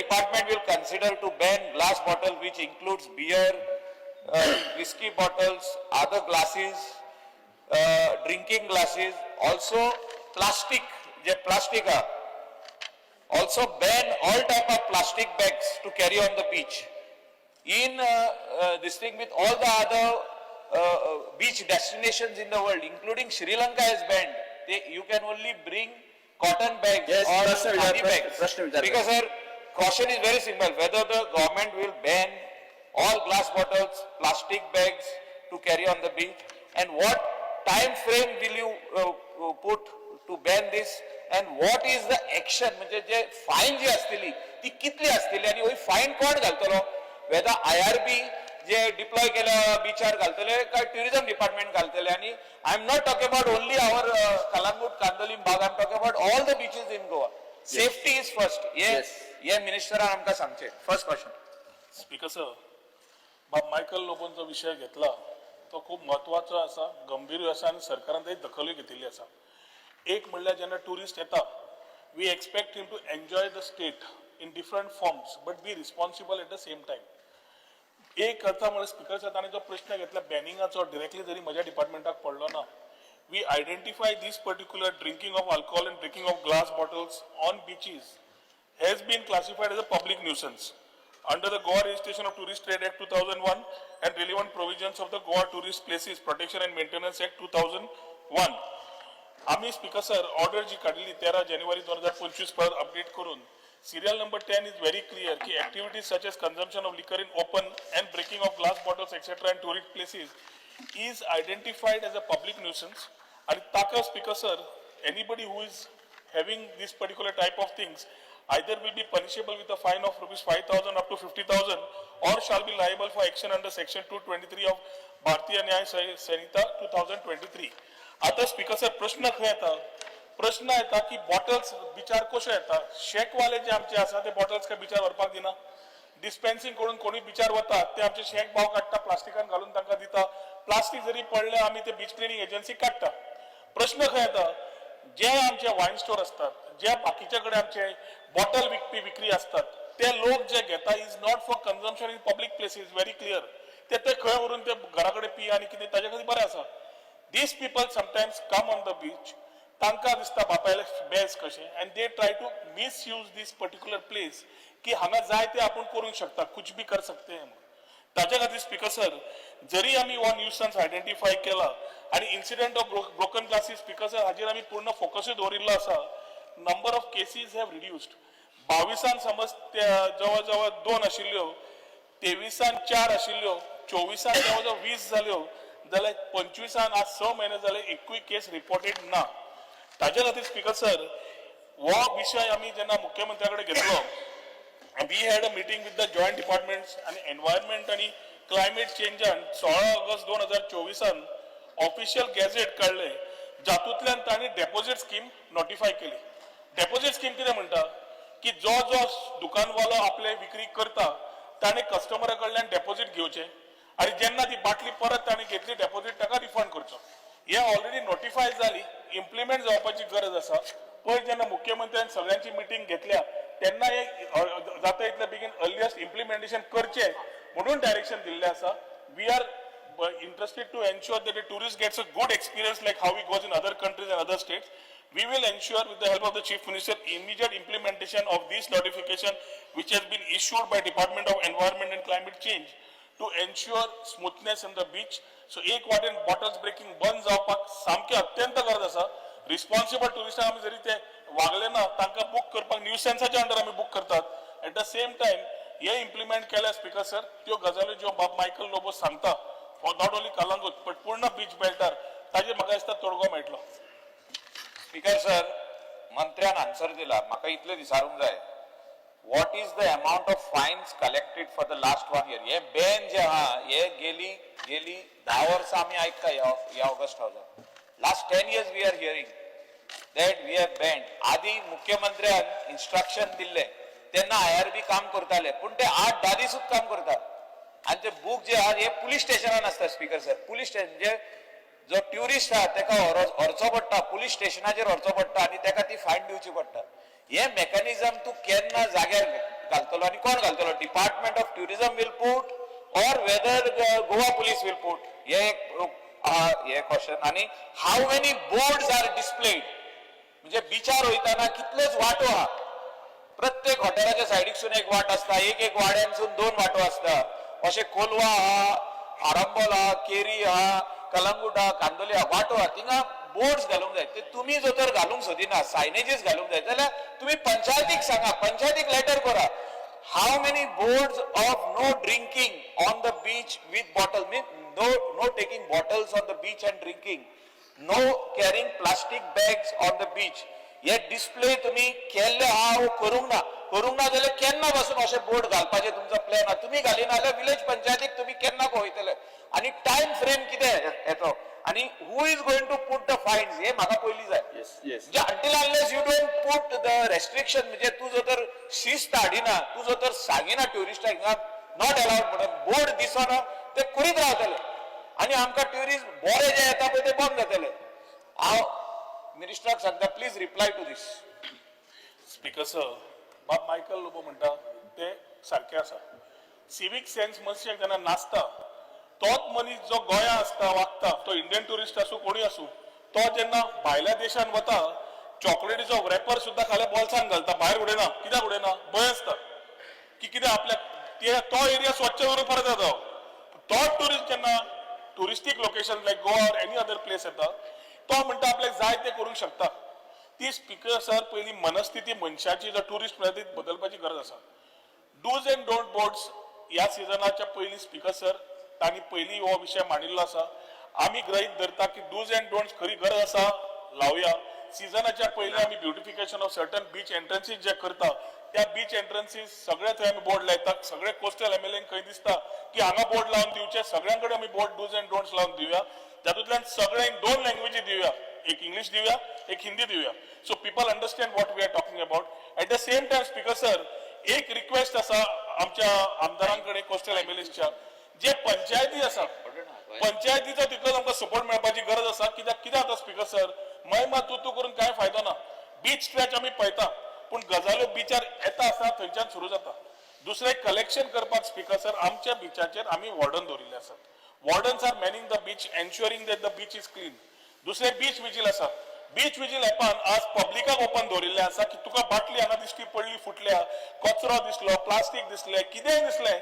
department will consider to ban glass bottle, which includes beer, whiskey bottles, other glasses, drinking glasses, also plastic, J plastic आहा. Also ban all type of plastic bags to carry on the beach. In this thing with all the other beach destinations in the world, including Sri Lanka has banned. You can only bring cotton bags Yes, or प्रश्न विचार, khadi प्रश्न- bags. प्रश्न विचार. Because sir, caution is very simple, whether the government will ban all glass bottles, plastic bags to carry on the beach, and what time frame will you put to ban this, and what is the action, म्हणजे जे fine जी असतली ती कितली असतली आणि ही fine कोण घालतलो, weather IRB जे deploy केल्या बिचार घालतले काय ट्युरिझम डिपार्टमेंट घालतले? आणि I am not talking about only our Calangute, Candolim Baga, I am talking about all the beaches in Goa. Safety is first. हे हे मिनिस्टरान आमकां सांगचें. First question. Speaker sir, बाब मायकल लोबोन जो विशय घेतला तो खूब म्हत्वाचो आसा, गंभीर आसा आनी सरकारान ताची दखलूय घेतिल्ली आसा. एक म्हणल्यार जेन्ना ट्युरिस्ट येता, we expect him to enjoy the state in different forms but be responsible at the same time. एक करता म्हणल्यार, स्पिकर सर, ताणें जो प्रश्न घेतला बॅनिंगाचो, डिरेक्टली जरी म्हज्या डिपार्टमेंटाक पडलो ना, we identify this particular drinking of alcohol and drinking of glass bottles on beaches has been classified as a public nuisance under the Goa Registration of Tourist Trade Act 2001 and relevant provisions of the Goa Tourist Places Protection and Maintenance Act 2001. आम्ही, speaker sir, order जी काढलेली 13 जानेवारी 2025 परत update करून, serial number 10 is very clear की activities such as consumption of liquor in open and breaking of glass bottles, etcetera, in tourist places is identified as a public nuisance. आणि ताका, speaker sir, anybody who is having this particular type of things either will be punishable with a fine of rupees 5000 up to 50,000 or shall be liable for action under section 223 of Bharatiya Nyaya Sanhita 2023. आता speaker sir, प्रश्न खंय येता? प्रश्न येता की bottles बिचार कश्यो येता? शेकवाले जे आमचे आसा ते बॉटल्स काय बिचार व्हरपाक दिना. डिस्पेन्सिंग करून कोणी बिचार वतात, ते आमचे शेक भाव काडटा, प्लास्टिकान घालून तांकां दिता. प्लास्टीक जरी पडले, आमी ते बीच क्लिनींग एजन्सी काडटा. प्रश्न खंय येता? जे आमचे वायन स्टोर असतात, जे बाकीच्या कडेन आमचे बॉटल विकपी विक्री असतात, ते लोक जे घेता is not for consumption in public place, is very clear. ते ते खंय व्हरून ते घरा कडेन पी आनी कितें ताजे खातीर बरें आसा. These people sometimes come on the beach, तांकां दिसता बापायले बेज कशें, and they try to misuse this particular place की हांगा जाय ते आपूण करूंक शकता, कुछ भी कर सकते हैं म्हणून. ताच्या खातीर, स्पीकर सर, जरी आमी हो न्यूसन्स आयडेंटिफाय केला आनी incident of broken glasses, speaker sir, हाजेर आमी पूर्ण फोकसूय दवरिल्लो आसा. Number of cases have reduced. 22 समज ते जवळ जवळ दोन आशिल्ल्यो, 23 चार आशिल्ल्यो, 24 जवळ जवळ 20 जाल्यो, जाल्यार 25 आज 6 म्हयने जाले एकूय केस रिपोर्टेड ना. ताच्या खातीर, स्पीकर सर, हो विशय आमी जेन्ना मुख्यमंत्र्या कडेन घेतलो, we had a meeting with the joint departments आणि एनवायरमेंट आणि क्लायमेट चेंजान 16 ऑगस्ट 2024 ऑफिशियल गॅझेट काडले, जातूंतल्यान तांणी डेपॉझिट स्कीम नोटिफाय केली. डेपॉझिट स्कीम कितें म्हणटा की जो जो दुकानवालो आपले विक्री करता, ताणें कस्टमरा कडल्यान डेपॉझिट घेवचें आनी जेन्ना ती बाटली परत ताणें घेतली, डेपॉझिट ताका रिफंड करचो. हे ऑलरेडी नोटिफाय जाली, इम्प्लिमेंट जावपाची गरज आसा. पयर जेन्ना मुख्यमंत्र्यान सगळ्यांची मिटींग घेतल्या, तेन्ना हे जाता इतले बेगीन अर्लियस्ट इम्प्लिमेंटेशन करचें म्हणून डायरेक्शन दिल्लें आसा. We are interested to ensure that a tourist gets a good experience like how it goes in other countries and other states. We will ensure, with the help of the Chief Minister, immediate implementation of this notification which has been issued by Department of Environment and Climate Change to ensure smoothness on the beach. So एक वाटेन bottles breaking बंद जावपाक सामकी अत्यंत गरज आसा. Responsible ट्युरिस्टांक आमी जरी ते वागले ना, तांकां बूक करपाक न्यूसेन्साच्या अंडर आमी बूक करतात. At the same time hey implement केल्या, स्पीकर सर, त्यो गजाली ज्यो बाब मायकल लोबो सांगता, for not only Calangute but पूर्ण बीच बेल्टार, ताजेर म्हाका दिसता तोडगो मेळटलो. स्पीकर सर, मंत्र्यान आन्सर दिला. म्हाका इतलें विचारूंक जाय, what is the amount of fines collected for the last one year? हे बॅन जे आहा, हे गेली गेली 10 वर्सां आमी आयकता. ह्या August हावसान last 10 years we are hearing that we have banned. आदी मुख्यमंत्र्यान इन्स्ट्रक्शन दिल्ले तेन्ना आयआरबी काम करताले, पूण ते 8-10 दिसूच काम करतात आनी ते बूक जे आहा, हे पुलीस स्टेशनान आसता. स्पीकर सर, पुलीस स्टेशन जे जो ट्युरिस्ट आहा तेका व्हरचो पडटा, पुलीस स्टेशनाचेर व्हरचो पडटा आनी तेका ती फायन दिवची पडटा. हे मेकॅनिझम तूं केन्ना जाग्यार घालतलो आनी कोण घालतलो? Department of Tourism will put or whether Goa Police will put, हे एक आहा, हे क्वेश्चन. आनी how many boards are displayed? म्हणजे बिचार वयताना कितलेच वाटो आहा, प्रत्येक हॉटेलाच्या सायडीकसून एक वाट आसता, एक एक वाड्यांसून दोन वाटो आसता. अशें कोलवा आहा, आरंबोल आहा, केरी आहा, कलंगूट आहा, कांदोली आहा, वाटो आहा, थिंगा बोर्ड्स घालूंक जाय. ते तुमी जर तर घालूंक सोदिना, सायनेजीस घालूंक जाय जाल्यार तुमी पंचायतीक सांगा, पंचायतीक लेटर करा. How many boards of no drinking on the beach with bottle, mean no taking bottles on the beach and drinking, no carrying plastic bags on the beach, हे डिस्प्ले तुम्ही केल्ले आहा वो करूंक ना? करूंक ना जाल्यार केन्ना पासून अशे बोर्ड घालपाचे तुमचो प्लॅन आहा? तुमी घालिना जाल्यार विलेज पंचायतीक तुमी केन्ना पळयतले आनी टायम फ्रेम कितें येतो आनी who is going to put the fines, हे म्हाका पयलीं जाय. Yes. म्हणजे until unless you don't put the restriction, म्हणजे तूं जर तर शिस्त हाडिना, तूं जर तर सांगिना ट्युरिस्टाक not allowed म्हणून, बोर्ड दिसना, ते करीत रावतले आनी आमकां ट्युरिस्ट बरे जे येता पळय ते बंद जातले. हांव मिनिस्टराक सांगता, please reply to this. Speaker sir, बाब मायकल लोबो म्हणटा ते सारकें आसा. सिवीक सेन्स मनशाक जेन्ना नासता, तोच मनीस जो गोंया आसता, वागता, तो इंडियन ट्युरिस्ट आसूं, कोणूय आसूं, तो जेन्ना भायल्या देशान वता, चॉकलेटीचो रॅपर सुद्दां खाल्या बोल्सान घालता, भायर उडयना. कित्याक उडयना? भंय आसता की कितें आपल्याक ते तो एरिया स्वच्छ करून परत येता. तोच ट्युरिस्ट जेन्ना touristic location like Goa or any other place येता, तो म्हणटा आपल्याक जाय ते करूंक शकता. ती, स्पिकर सर, पयली मनस्थिती मनशाची जो ट्युरिस्ट म्हणटा ती बदलपाची गरज आसा. डूज अँड don't boards ह्या सिजनाच्या पयलीं, स्पिकर सर, तांणी पयलीं हो विशय मांडिल्लो आसा. आमी गृहीत धरता की डूज अँड डोंट्स खरी गरज आसा, लावया. सिजनाच्या पयलीं आमी beautification of certain beach entrances जे करता, त्या बीच एंट्रन्सीस सगळे थंय आमी बोर्ड लायता. सगळे कोस्टल एमएलए खंय दिसता की हांगा बोर्ड लावन दिवचे, सगळ्यां कडेन आमी बोर्ड डूज अँड डोंट्स लावन दिवया. जातूंतल्यान सगळ्यांक दोन लँग्वेजी दिवया, एक इंग्लिश दिवया, एक हिंदी दिवया, so people understand what we are talking about. At the same time, Speaker sir, एक रिक्वेस्ट आसा आमच्या आमदारांकडे, कोस्टल एमएलएच्या, जे पंचायती आसा, पंचायतीचो तितलोच आमकां सपोर्ट मेळपाची गरज आसा. कित्याक कितें जाता, स्पीकर सर, मय तूं तूं करून कांय फायदो ना. बीच स्ट्रेच आमी पळयता, पूण गजाल्यो बिचार येता आसतना थंयच्यान सुरू जाता. दुसरें, कलेक्शन करपाक, स्पीकर सर, आमच्या बिचाचेर आमी वॉर्डन दवरिल्ले आसात. Wardens are manning the beach, ensuring that the beach is clean. दुसरें, बीच विजील आसा. बीच विजील एपान आज पब्लिकाक ओपन दवरिल्लें आसा की तुका बाटली हांगा दिश्टी पडली, फुटल्या, कचरो दिसलो, प्लास्टीक दिसलें, कितेंय दिसलें,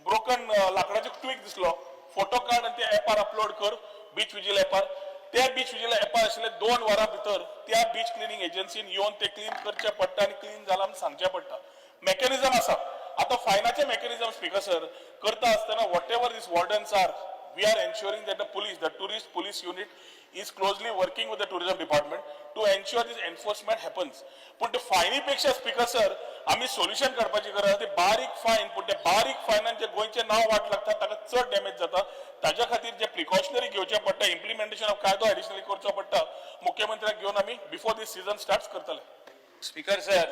ब्रोकन लाकडाचो ट्वीक दिसलो, फोटो काड आनी ते एपार अपलोड कर बीच विजील एपार. त्या बीच विजील एपार आशिल्ले 2 वरां भितर त्या बीच क्लिनींग एजन्सीन येवन ते क्लीन करचें पडटा आनी क्लीन जालां म्हूण सांगचें पडटा. मेकॅनिझम आसा. आतां फायनाचे मेकॅनिझम, स्पीकर सर, करता आसतना, whatever these wardens are, we are ensuring that the police, the tourist police unit is closely working with the tourism department to ensure this enforcement happens. पूण ते फायनी पेक्षा, स्पीकर सर, आमी solution काडपाची गरज आसा. ते बारीक फायन, पूण ते बारीक फायनान जे गोंयचें नांव वाट लागता, ताका चड डॅमेज जाता. ताज्या खातीर जे प्रिकॉशनरी घेवचें पडटा, इम्प्लिमेंटेशन ऑफ कायदो एडिशनली करचो पडटा, मुख्यमंत्र्याक घेवन आमी बिफोर दीस सीझन स्टार्ट करतले. स्पीकर सर,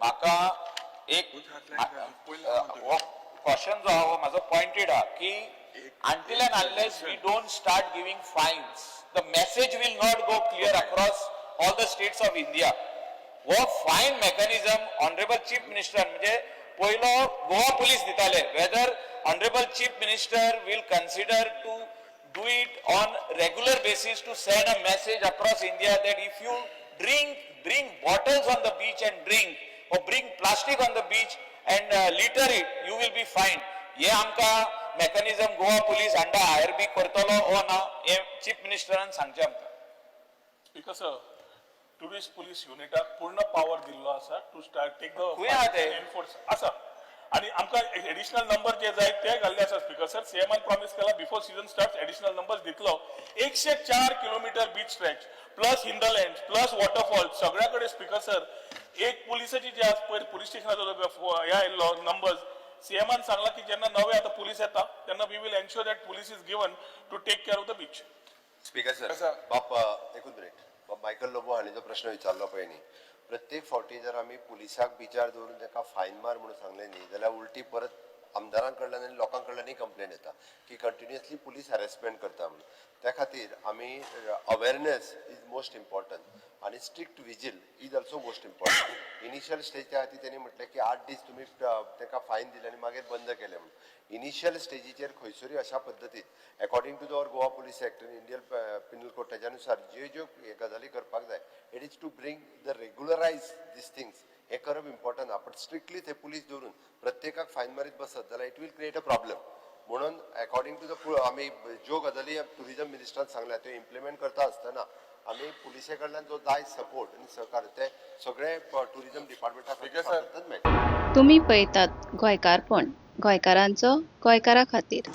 म्हाका एक हो क्वेश्चन जो आहा हो म्हाजो पॉइंटेड आहा की until and unless we don't start giving fines, the message will not go clear across all the states of India. हो fine mechanism honourable chief minister, म्हणजे पयलो गोवा पुलीस दिताले, whether Honourable Chief Minister will consider to do it on regular basis to send a message across India that if you drink, bring bottles on the beach and drink, or bring plastic on the beach and litter it, you will be fined. हे आमकां mechanism Goa police under IRB करतलो ओ ना, हे chief मिनिस्टरान सांगचें आमकां. Speaker sir, tourist police युनिटाक पूर्ण power दिल्लो आसा टू स्टार्ट टेक the खंय आहा ते? एनफोर्स आसा आणि आमकां एडिशनल नंबर जे जाय ते घाल्ले आसा. स्पीकर सर, सीएमान प्रॉमिस केला, before season start additional number दितलो. 104 kilometre beach stretch plus hinterland plus waterfall सगळ्या कडेन, स्पीकर सर, एक पुलिसाची जे आज पयर पुलीस स्टेशनाचो हे आयिल्लो नंबर्स, सीएमान सांगला की जेन्ना नवे आतां पुलीस येता तेन्ना we will ensure that police is given to take care of the beach. Speaker sir, बाप, एकूच मिनिट. बाब मायकल लोबो हांणी जो प्रश्न विचारलो पळय न्ही, प्रत्येक फावटी जर आमी पुलिसाक बिचार दवरून ताका फायन मार म्हणून सांगलें न्ही, जाल्यार उलटी परत आमदारां कडल्यान आनी लोकां कडल्यानूय कंप्लेन येता की कंटिन्युअसली पुलीस हॅरेसमेंट करता म्हणून. त्या खातीर आमी अवेरनेस is most important आनी strict vigil is also most important. Initial stage त्या खातीर तेणी म्हटलें की 8 दीस तुमी तांकां फायन दिले आनी मागीर बंद केले म्हणून. इनिशियल स्टेजीचेर खंयसरूय अशा पद्दतीन according to the our Goa Police Act आनी इंडियन पिनल कोड तेज्या नुसार ज्यो ज्यो हे गजाली करपाक जाय, it is to bring the regularize these things, हें करप इम्पॉर्टंट आहा. बट स्ट्रिक्टली थंय पुलीस दवरून प्रत्येकाक फायन मारीत बसत जाल्यार it will create a problem. म्हणून अकॉर्डिंग टू the आमी ज्यो गजाली टुरिजम मिनिस्टरान सांगल्या त्यो इम्प्लिमेंट करता आसतना आमी पुलिसे कडल्यान जो जाय सपोर्ट आनी सहकार्य ते सगळे टुरिजम डिपार्टमेंटा ठीक आहे, सर. मेळटा. तुमी पळयतात गोंयकारपण, गोंयकारांचो गोंयकारा खातीर.